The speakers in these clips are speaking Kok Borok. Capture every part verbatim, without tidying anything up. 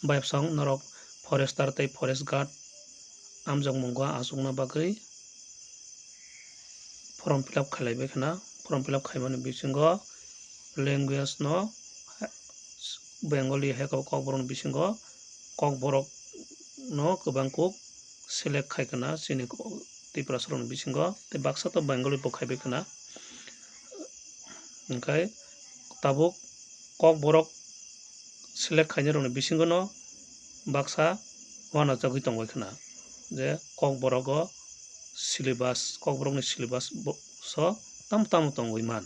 Bayapsong norok forester tei forest guard amjokmungo achukna bagwi form fill up khailaibai khna. Form fill up khaimani bisingo language no Bengali hai khe Kokborok ni bisingo Kokborok no kwbang kuk select khai khna chini Tiprasa rok ni bisingo, tei baksa to Bengali bo khaibai khna. Hwnkhe tabuk Kokborok select khainai rokni bisingono baksa uanajagwi tongbai khna je Kokborogo syllabus, Kokborokni syllabus bo, so tamo tamo tongwi man.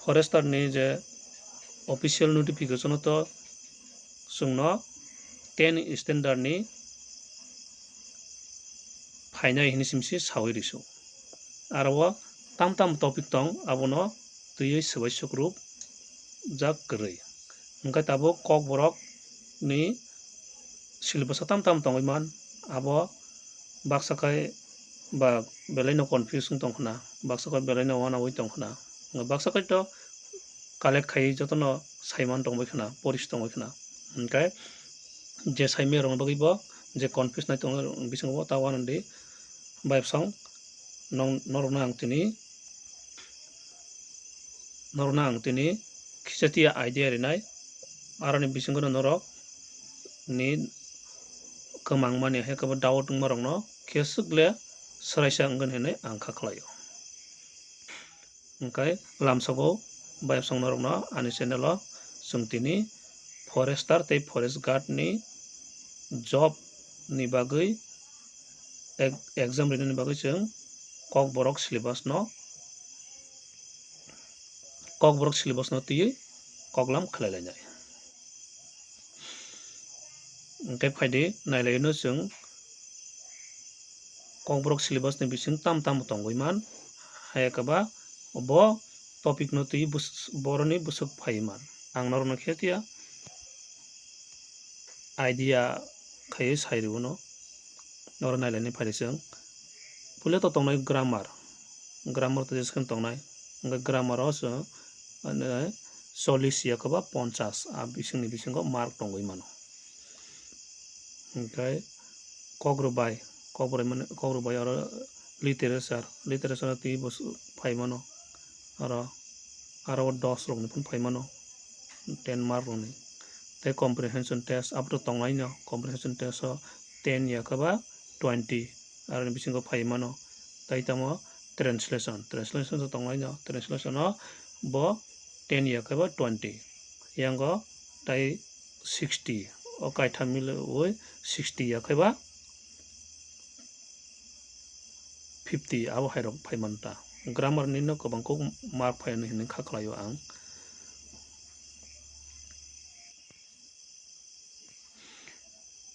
Forester ni je official notification o to chwngno ten standard ni phainai hinwi simsi sawi risu. Aro o tam tam topic tong, abono twiwi swbai sukrub jak kwrwi. Hwnkhe tabuk Kokborok ni syllabus o tam tam tongwi man, abo baksa khai ba belai no confuse wng tong khna, baksa khai belai no uanaui tong khna, baksa khai to collect khai jotono saiman tongbai khna, poris tongbai khna. Hwnkhe je saimaya rokni bagwi bo je confuse nai tongo bisingo bo ta uanadi. Bayapsong norokno ang tini, norokno ang tini khichatia idea rinai, aroni bisingono norok ni kwmangmani hai khe bo doubt wngmarokno khe swk le swraisa wngkha hinwi ang kha khlaio. Hwnkhe lamsao Bayapsong norokno ani channel o chwng tini forester tei forest guard ni job ni bagwi, exam rinani bagwi chwng Kokborok syllabus no, Kokborok syllabus no twiwi koklam khlai lainai. Hwnkhe phaidi nailaino chwng Kokborok syllabus ni bising tam tam tongwi man, hai khe ba bo topic no twi boroni bwswk phai man. Ang norokno khe tiya idea khaiwi sai rwno, oro nailainai phaidi chwng. Puila to tongnai grammar, grammar to jeskheno tongnai, hwnkhe grammar o chwng, mane, chollish ya khe ba ponchash a bisingni bisingo mark tongwi mano. Hwnkhe kokrwbai, kokrwbai mane, kokrwbai oro literature, literature twi bo phai mano, oro, aro dos rokni phano phai mano, ten mark rokni. Tei comprehension test abo to tongnaino, comprehension test o ten ya khe ba twenty, aroni bisingo phai mano. Tei tamo translation, translation to tongnaino, translation o bo ten ya khe ba twenty, yango tei sixty, o kaitham milwi sixty ya khe ba fifty abo hai rok phai manta. Grammar ni no kwbang kuk mark phai hinwi kha khlaio ang.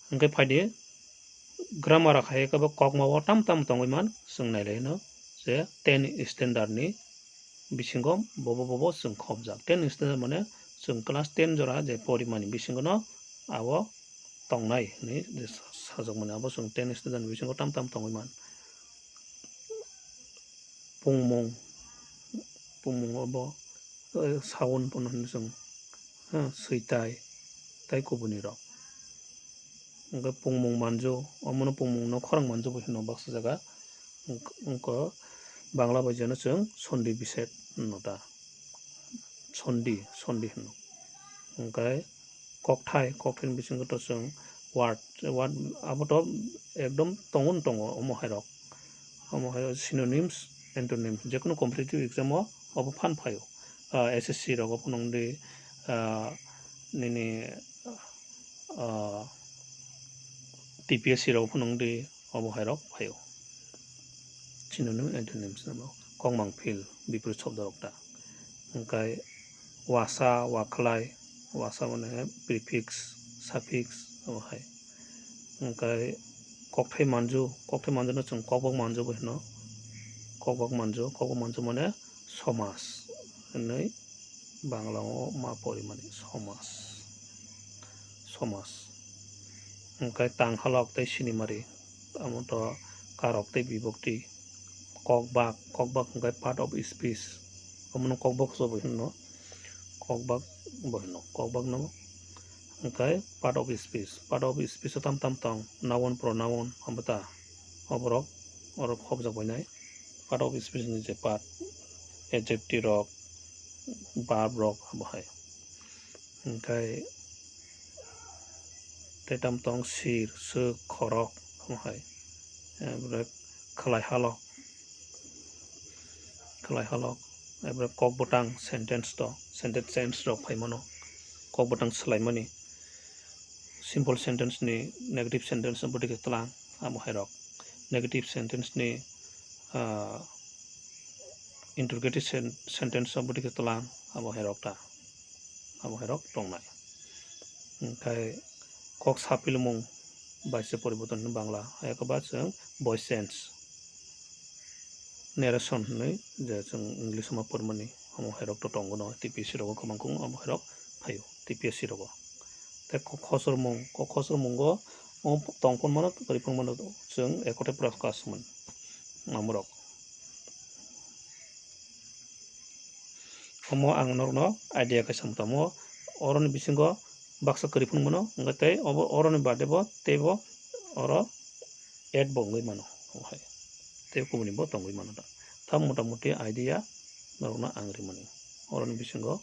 Hwnkhe phaidi grammar khai khe bo kokma o tam tam tongwi man, chwng nailaino je ten standard ni bisingo bobo bobo chwng khopjak. Ten standard mane chwng class ten jora je porimani bisingono abo tongnai hinwi je sajak mani, abo chwng ten standard ni bisingo tam tam tongwi man. Pungmung, pungmung abo, eh, sound phano hino chwng, ha, switai tei kubuni rok. Hwnkhe pungmung manju, omono pungmung no khorang manju bo hino baksa jaga. Hwnkhe Bangla bai jeno chwng sondi bised hino ta. Sondi, sondi hino. Hwnkhe kokthai, kokthai ni bisingo to chwng word, word abo to ekdom tongo no tongo omo hai rok. Omo hai synonyms, antonyms, jekunu competitive exam o obo phan phaio. Ah, S S C rogo phano wngdi, ah, nini, ah, T P S C rogo phano wngdi, obo hai rok phaio. Synonym, antonyms no kokmang phil, biporit shobdo rok ta. Hwnkhe wasa, wakhlai, wasa mane prefix, suffix, obo hai. Hwnkhe kokthai manju, kokthai manju no chwng kokbok manju bo hino. Kokbok manju, kokbok manju mane somaj hinwi Bangla o ma porimani somaj, somaj. Hwnkhe tanghalok tei sinimari, amo to karok tei bibokti. Kokbak, kokbak hwnkhe part of speech, omono kokbok se bo hino. Kokbak Bo hino kokbak no. Hwnkhe part of speech, part of speech o tam tam tong, noun, pronoun, obo ta, oborok oro khobjak bainai. Part of speech ni je part, adjective rok, verb rok, abo hai. Hwnkhe tei tam tong sir, swk, khorok, omo hai. Ebore khlai halok, khlai halok, ebore kok bwtang sentence to, sentence rok phai mano, kok bwtang swlai mani. Simple sentence ni negative sentence no bwtwi khe tlang, amo hai rok. Negative sentence ni, ah, interrogative sen-, sentence no bwtwi khe tlang, amo hai rok ta, amo hai rok tongnai. Hwnkhe kok sapilmung bai se poriborton hino Bangla, hai khe ba chwng voice change, narration hinwi je chwng English o ma pormani, omo hai rok to tongo no, T P S C rogo kwbang kung omo hai rok phaio T P S C rogo. Tei kok khosor mung, kok khosor mungo omo tong phano mano, kwrwi phano mano, chwng ekote prakash hwnmani, omo rok. Omo ang norokno idea kaisa mwtamo, oroni bisingo baksa kwrwi phano mano, hwnkhe tei obo oroni bade bo teibo oro add bo wngwi mano, omo hai tei kubuni bo tongwi mano da. Tamo motamuti idea norokno ang rimani, oroni bisingo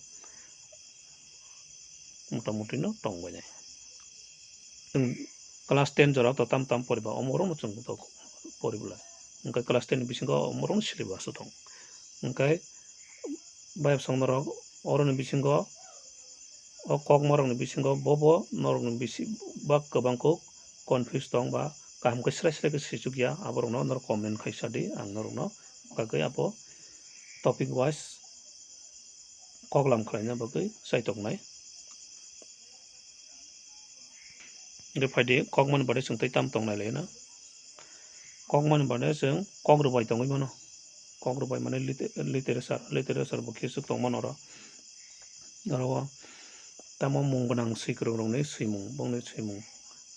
motamuti no tongbainai. Chwng class ten jora to tam tam poriba, omo rokno chwng to poribolai. Hwnkhe class ten ni bisingo omo rokno syllabus o tong. Hwnkhe bayapsong norok oroni bisingo, o kokma rokni bisingo bobo norokni bisi bak kwbang kuk confuse tong ba kaham khe srai srai khe swichukya, aborokno norok comment khaisa di, ang norokno bagwi abo topic wise koklam khlaina bagwi chaitoknai. Hwnkhe phaidi kokmani bade chwng tei tam tongnai laina. Kokmani bade chwng kok rwbai tongwi mano. Kok rwbai mane lite-, literature, literature bo khe swk tongmano oro. Oro o tamo mung gwnang swikwrwng rokni swimung, bongni swimung.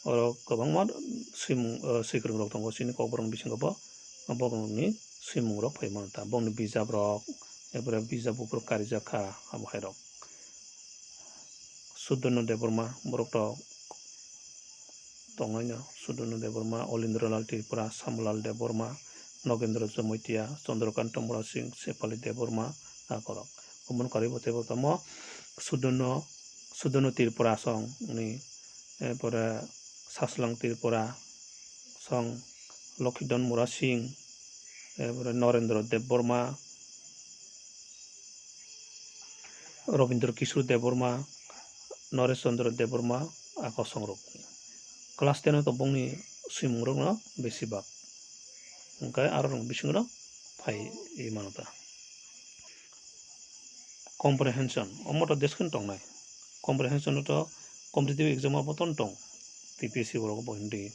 Oro kwbangma swimung, ah, swikwrwng rok tongo chini kokborok ni bisingo bo, borok ni swimung rok phai mano ta. Bongni bijap rok, epore bijap buphuru karijak kha, abo hai rok. Sudono Debbarma, borok rok tongnai no, Sudono Debbarma, Olindralal Tripura, Samlal Debbarma, Nogendra Jamatia, Chandrakanta Murasing, Sepali Debbarma, akorok. Omo karwi bo teibo tamo Sudono, Sudono Tripura song ni, epore Saslang Tripura song, Lokhidon Murasing, epore Norendra Debbarma, Robindra Kishore Debbarma, Noresh Chandra Debbarma, a kosong rok. Class ten o to bongni swimung rokno besi bak. Hwnkhe aro rok bisingo phai mano ta. Comprehension, omo to deskheno tongnai. Comprehension to competitive exam o bo ton tong. T P S C borok bo hindi.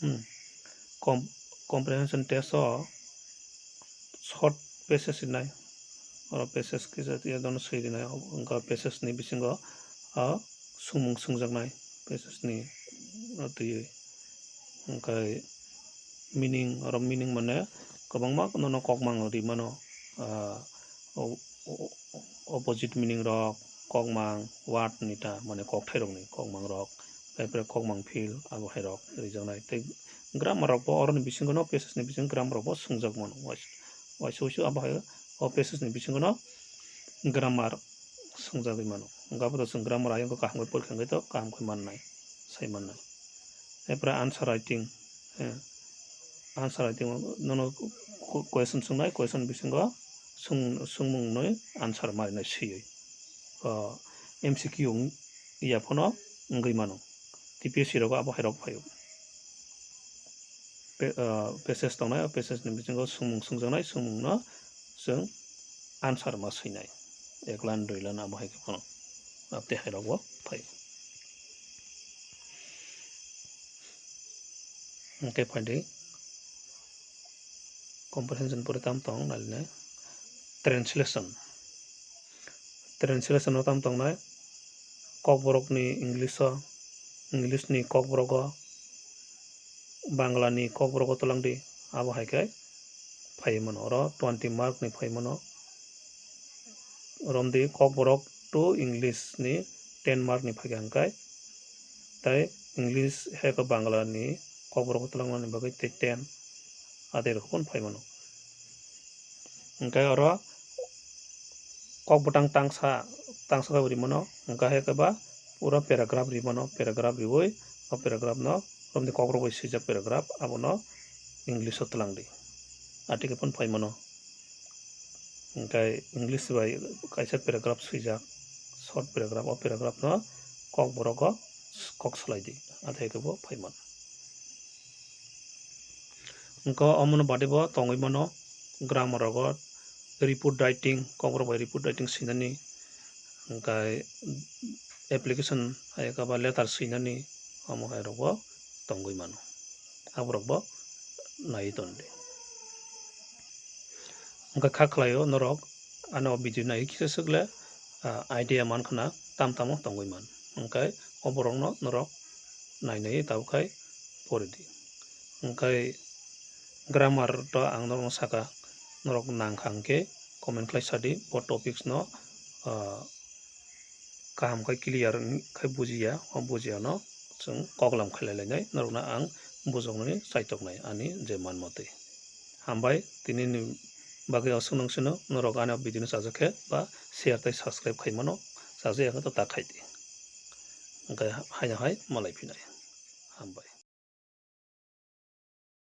Hmm. Com-, comprehension test o short passage rinai. Oro passage kisa tiya dono swi rinai. Wngkha passage ni bisingo, ah, swngmung swngjaknai passage ni, ah, twiwi. Hwnkhe meaning, oro meaning mane kwbangma nono kokmang rwi mano, ah, o-, o-, opposite meaning rok, kokmang word ni ta, mane kokthai rokni kokmang rok, epore kokmang field abo hai rok rijaknai. Tei grammar rok bo oroni bisingo no, passage ni bisingo grammar rok bo swngjak mano. Wais-, waisa waisa abo hai o passage ni bisingo no grammar swngjagwi mano. Hwnkhe abo to chwng grammar ayang khe kaham khe porikha hwnkhe to kaham khe mannai, sai mannai. Epore answer writing, eh, answer writing o nono ku-, question swngnai, question bisingo swng-, swngmung nwi answer marinai swiwi. O M C Q wng ya phano wngwi mano. T P S C rogo abo hai rok phaio. Pe-, ah, passage tongnai, o passage ni bisingo swngmung swngjaknai, swngmung no chwng answer ma swinai. Ek line, dui line abo hai khe phano. Abtwi hai rok bo phaio. Hwnkhe phaidi comprehension pore tam tong nalinai. Translation. Translation o tam tongnai, kokborok ni English o, English ni kokborok o, Bangla ni kokborok o twlang di, abo hai khe phai mano. Oro twenty mark ni phai mano. Romdi kokborok to English ni ten mark ni phaikha hwnkhe, tai English hai khe Bangla ni kokborok twlangmani bagwi tei ten adai rok phano phai mano. Hwnkhe oro kok bwtang tangsa, tangsa khe rimano, hwnkhe hai khe ba pura paragraph rimano, paragraph riwi o paragraph no romni kokborok bai swijak paragraph abono English o twlang di. Atike phano phai mano. Hwnkhe English bai kaisa paragraph swijak, short paragraph, o paragraph no kokborok o kok swlai di, athe khe bo phai mano. Hwnkhe omono bade bo tongwi mano grammar rogo report writing, kokborok bai report writing swinani, hwnkhe application hai khe ba letter swinani, omo hai rok bo tongwi mano, aborok bo naiwi ton di. Hwnkhe kha khlaio norok ano video nai kisa swk le, ah, idea man khna tam tamo tongwi man. Hwnkhe oborokno norok nai nai tabuk khai pori di. Hwnkhe grammar to ang norokno saka, norok nang kha hwnkhe comment khlai sa di, bo topics no, ah, kaham khai clear khai bujiya, o bujiya no chwng koklam khlai lainai, norokno ang bujoknani chaitoknai ani je man motwi. Hambai, tini ni bagwi aswk nung sino, norok ani video no chajak khe ba share tei subscribe khai mano, chajak ya khe to ta khai di. Hwnkhe haino hai malai phinai. Hambai.